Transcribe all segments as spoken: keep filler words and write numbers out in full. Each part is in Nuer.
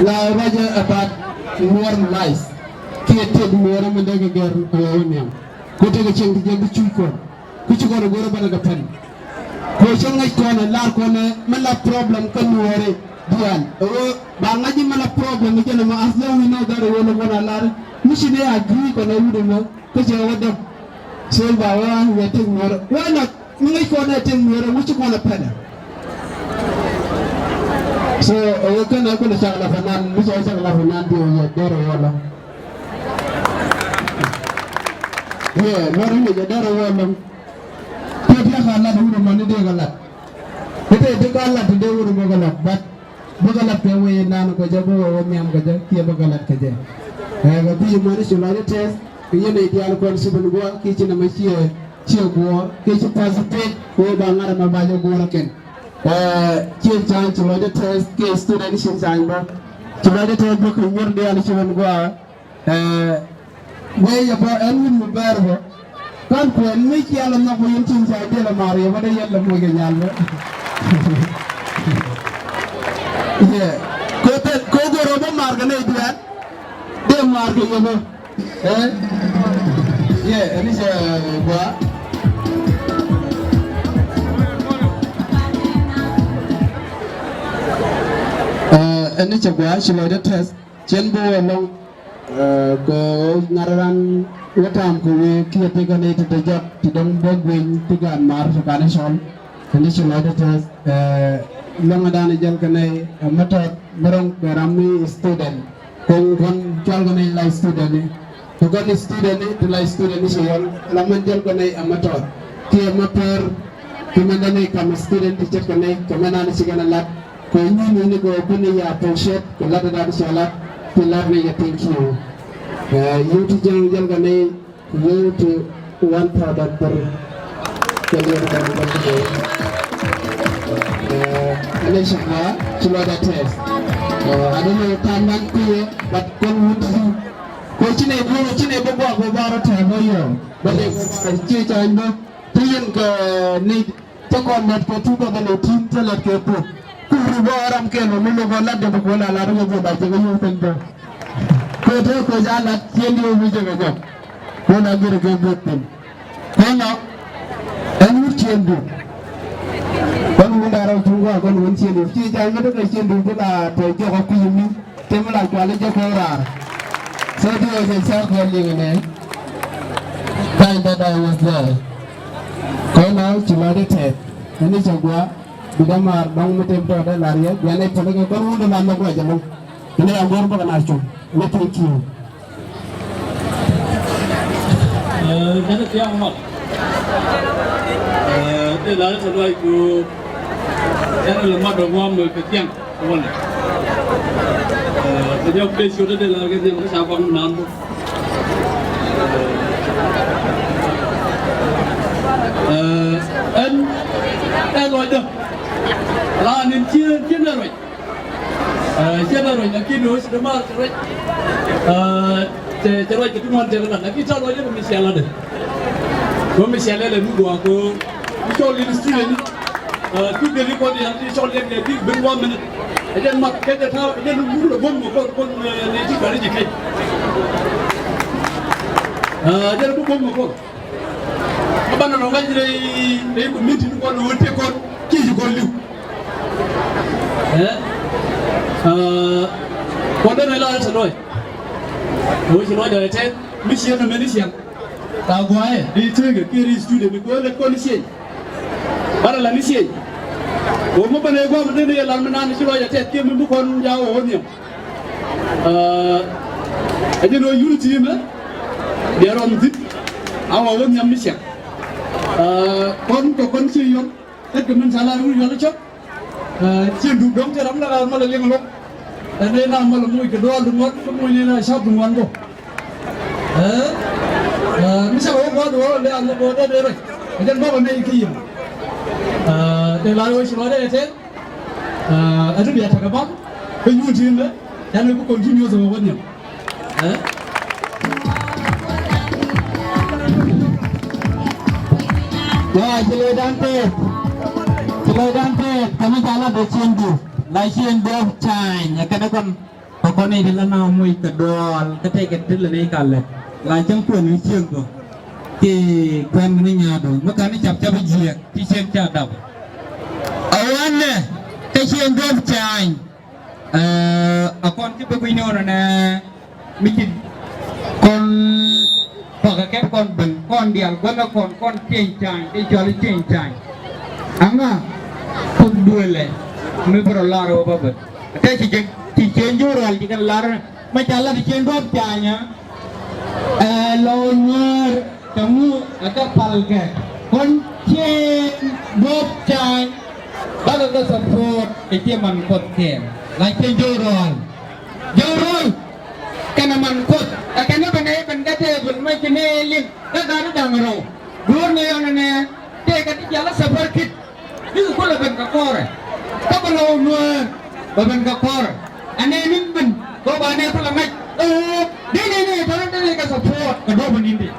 La ruacɛ about Nuɔr life. Kiɛ tëk Nuɔr mi dee kɛ gɛr kɛ wä nhiam. Ku tekɛ cieŋ ti jɛ bi cuc kɔn. Ku ci kɔn a go̱r a banɛ kɛ pɛn. Ku cä ŋäc kɔn a lar kɔn ɛ mi la problem kä Nuɔri diaal. Ɛ wä ba ŋa̱c mi la problem mi jɛn ɛmɔ, as long we know that ɛ wä lɛ kɔn a lar. Mi ci ni agree kɔn a wut ɛmɔ. Kä cɛ wä däk. So ba wä wä tëk Nuɔr. Why not? Mi ŋäc kɔn ɛ tëk Nuɔr ɛ wä ci kɔn a pɛn ɛ. So ɛ wä kɛn ɛ kulɛ cak la fanan, mi cɛ cak la fanan diɛ wä dɛr ɛ wä lɔ. Yɛ, lɔr inɛ jɛ dɛr ɛ wä lɔ. Tëë diaal ka lat wut ɛmɔ ni dee ka lat. Ni tëë dee ka lat dee wut ɛmɔ ka lat, but bä ka lat kɛ wee nan kɛ jɛ, bä wee wä nhiam kɛ jɛ, kiɛ bä ka lat kɛ jɛ. Ɛ, kɛ kui̱ ɛmɔ ni ci lɔcdä tɛth kɛ yɛn nɛy diaal kɔn ci ben guɔ kiɛ ci nɛmɛ ciɛ, ciɛ guɔ kiɛ ci participate kɛ wee ba ŋa̱t ɛmɛ ba jɛ guɔ rɔ kɛn. Ɛ, ci ca̱a̱n ci lɔcdä tɛth kiɛ student ci ca̱a̱n bä. Ci lɔcdä tɛth bä kɛ nyuɔ̱r diaal ci ben guɔ. Ɛ, guiy yɛ bä ɛn wut mi bɛɛr bä. Kan kuɛn mi ciɛ lɛ nhɔk bä yɛn tin ca diɛl ɛ mar yɛ bä dee yɛn lɛ moc kɛ nyal bä. Yɛ. Ko te, ko go̱r ɔ bä mar kɛ nɛy duɛɛr. Dee mar kɛ yɛ bä. Ɛ? Yɛ, ɛn ni cɛ gua. Ɛ, ɛn ni cɛ gua, ci lɔcdä tɛth. Cɛn bä wä lɔŋ. Ɛ, kɛ ɣöö ŋa̱t ran wä ta̱a̱m kɛ wëë kiɛ ti kɛ nɛy ti te jɔt ti dɔ̱ŋ bä gui̱ny ti gaat maar ti kani cɔl. Kɛn i̱ ci lɔcdä tɛth, ɛ, lɔŋädan jäl kɛ nɛy, ɛ, method mi rɔ̱ŋ kɛ ram mi student. Kɔn kɔn cɔal kɛ nɛy la student ni. Ti kɔn student ni, ti la student ni ci yɔl. La mɛn jäl kɛ nɛy, ɛ, method. Kiɛ mɛ pɛr, ti mɛn dɛ nɛy kam student ti ce̱tkɛ nɛy, kɛ mɛn an ci kɛn a lat. Kɛ nyuuni ni kɛ ɣöö kui̱ni ya appreciate kɛ lat ɛ lat cɛ lat, kɛ lat ni yɛ thank you. Ɛ, yio̱w ti jäŋ jäl kɛ ni, yio̱w ti one thousand per. Kɛ liɛl kɛ ni bä ti dee. Ɛ, ɛn ɛ cakla ci lɔcdä tɛth. Ɛ, I don't know kam nan kui̱ yɛ, but kɔn wut ti. Kɛ ci nɛ duɔ̱ɔ̱r, ci nɛ bä guak bä barɔ tɛth bä yɔ. Bä dee ci ca bä. Ti yɛn kɛ ni Cä kɔn lɛt kɛ two thousand eighteen, cä lɛt kɛ puɔ̱th. Kuri bä ram kɛl ɔ mi lo̱k ɔ lat jɛ bä kuɛ la lat kɛ bä ba jɛ kɛ yio̱w piny bä. Kɛ te kɛ ja lat cien di ɔ mi jɛ kɛ jɔk. Kɛ la gir kɛ buɔth piny. Kɛ nɔ ɛn wut cien du. Kɔn wun da̱rä tuŋ kɔn wun cien du. Ci ja ŋäth kɛ cien du bi la tɔ jɔk ɔ kui̱ mi. Te mi la cuali jɛ kɔn raar. So ti wä jɛ cä kɔn liŋ nɛ. Time that I was there. Kɔn na ci lɔcdä tɛth. Ɛn ni cɛ gua. Bi dee maar dɔ̱ŋ mi te bi tɔɔdɛ lar yɛ. Bianɛ pälä kɛ kɔn wundɛ la lɔk ruac ɛlɔ̱ŋ. Ɛn ni a go̱r bäkɛ na cum. Ni thank you. Ɛ, kɛn thiaŋ mɔ. Ɛ, dee lar tɛ lɔc ku. Ɛn lɛ mat dɔ̱ŋ wam kɛ thiaŋ. Wala. Ɛ, kɛ jɔk dee ciöt dee lar kɛ nhiam kä ca kɔn naan bä. Ɛ, ɛn, ɛn lɔcdä. Raan in ci, ci nɛ ruac. Ɛ, ci nɛ ruac, lakin ɣöö ci dee maar ci ruac. Ɛ, Cɛ, cɛ ruac kɛ ti ŋuan cɛ kɛ lat, lakin ta̱a̱ ruac jɛ kɛ mi ciɛ lat dɛ. Kɛ mi ciɛ lɛlɛ mi gɔaa kɛ mi cɔl in student ni. Ɛ, ti gɛli kɔn diaal ti cɔl yɛn kɛ ti ben one minute. Ɛ jɛn mat kɛ jɛ ta̱a̱, ɛ jɛn wur lɛ buɔ̱m kɛ kɔn, kɔn, ɛ, ni ti gari ji̱ kɛc. Ɛ, jɛn bi buɔ̱m kɛ kɔn. Kä banɛ rɔ ŋa̱c rɛy, rɛy community ni kɔn wä tëë kɔn ci ci kɔn li̱w. Ɛ? Ɛ, kɔn dee nɛ la rɛ tɛ lɔc. Wä ci lɔc dee tɛ mi ciɛ nɛ mɛ ni ciɛŋ. Ka guayɛ di tëëkɛ kiɛ ri student ni kɔn lɛ kɔn ni ciɛny. Banɛ la ni ciɛny. Wä mi banɛ guam dee ni yɛ lar mi naan ni ci lɔc dee tɛ kiɛ mi mi kɔn jaw wä nhiam. Ɛ, ɛ jɛn ɣöö unity mɛ, biɛ rɔm thi̱n, a wä wä nhiam mi ciɛk. Ɛ, kɔn kɛ kɔn ci yɔn, ɛ kɛ min ca lar wur yɔn cɔk. Ɛ, ci duk dɔ̱ŋ cɛ ram la ram mal liŋ lo̱k. Ɛ dee na mal muc kɛ dual duŋ wan, kɛ muc ni na cap duŋ wan bä. Ɛ, ɛ, mi ca wä gua̱a̱th wä lɛ a lɛ bä dee dee rɛc. Ɛ jɛn bä bä nɛy ki yim. Ɛ, dee lar wä ci lɔcdɛ ɛ tɛth. Ɛ, ɛ ti bia tekɛ bam kä nyuun ti mɛ. Yan ɛ bi continue thok ɛ wä nhiam. Ɛ? Wa ci lɔcdan tɛth. Ci lɔcdan tɛth. Kɛ mi ca lat ɛ cien du. La cien du ca̱a̱ny ɛ kɛn ɛ kɔn. Ni ti la na muc kɛ duɔl kä tɛkɛ ti la ni ka lɛ la cäŋ kuɛn ni cieŋ kɔ. Ti kuɛn ni nyaadu mi ka ni cap cap jiɛk ti cieŋ ca dap. A wanɛ kä cieŋ duɔp caany. Ɛ, a kɔn ti bä guic ni ɣɔn nɛ mi ci kɔn pakä kɛn kɔn ben kɔn diaal guämɛ kɔn kɔn cieŋ caany ti cɔl cieŋ caany. Aŋa kuk duëlɛ mi bä rɔ lar wä bä ben. Tɛ ci jek ci cieŋ jurual ci kɛn lar. Ma ca lat cieŋ duɔp caanyä. Ɛ lɔ nuäär kɛ ŋu ɛ kɛ palkɛ kɔn cieŋ duɔp caany. Bakɛ kɛ support kɛ cie man kuɔth kɛɛl la cieŋ jurual. Jurual kɛnɛ man kuɔth ɛ kɛn ni bɛ nɛ ben kɛ table ma ci ni liŋ kɛ gat da̱ŋ rɛw. Duɔ̱ɔ̱r ni yɔn nɛ tëëkɛ ti jɛ la support kit. Bikɛ kulɛ ben kɛ kɔrɛ. Kä bɛ lɔ nuäär bɛ ben kɛ kɔrɛ. Ɛnɛ ni ben kɛ ba nɛ kulɛ ŋa̱c. Ɛ dee nɛ nɛ tɔrɔ dee nɛ kɛ support kɛ duɔ̱p ni di.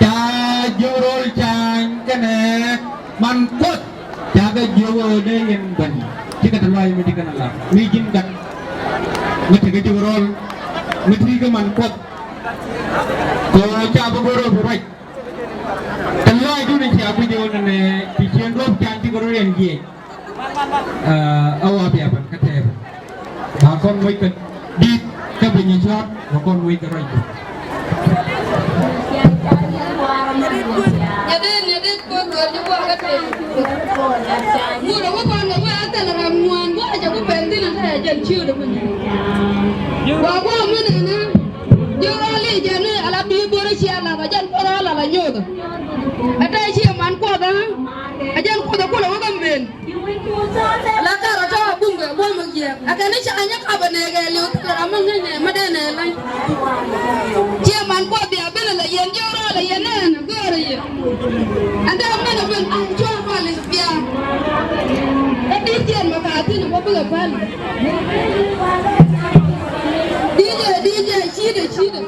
Ca jurual caany kɛnɛ man kuɔth. Ca kɛ jiök ɣöö dee yɛn ben. Cikɛ te luaac mi ti kɛn a la mi ji̱n gat. Mi tekɛ jurual mi ti kɛ man kuɔth. Kɛ ɣöö ca bi go̱r ɣöö bi ruac. Kɛ lɔcdun in cia guic ɣöö nɛnɛ ti cieŋ duɔ̱p caany ti kɛ rɔ yɛn jiɛc. Ɛ, a wa bia ben kä tɛɛr. Ba kɔn moc kɛ di̱t kä bi nyi cuɔ̱t ba kɔn moc kɛ ruacdu. Nyɛ dee, nyɛ dee, kɔn kɔn nyɛ kɔn kä tɛɛr. Ŋut a wä kɔn kɛ wä a thɛl ram ŋuan wä a jɛ ku pɛn thin a tɛ a jɛn ciöt a wä nyɛ. Wa wä a mi nɛnɛ. Ji̱ rɔɔli jɛn ni ala bi bo̱rɛ cia lap a jɛn bo̱rɛ ala la nyoth. Ɛ tɛ cie man kuɔth a jɛn kuɔth a kulɛ wä kä men. La kar a tɔ a bum kɛ buɔm a giɛk a kɛn ni ca nyɛ kap a nɛɛkɛ liw thilɛ ram a ŋäcnɛ ma dee nɛ lany. Cie man kuɔth bia ben a la yɛn ji̱ rɔɔl a yɛn nɛɛn a gɔɔr a yɛ. Ɛn dee a men a ben a cuɔr pal i̱ bia. Ɛ di̱t jiɛn ma ka thi̱n a wä bikɛ pal. Di̱t jɛ di̱t jɛ ci̱t ɛ ci̱t ɛ.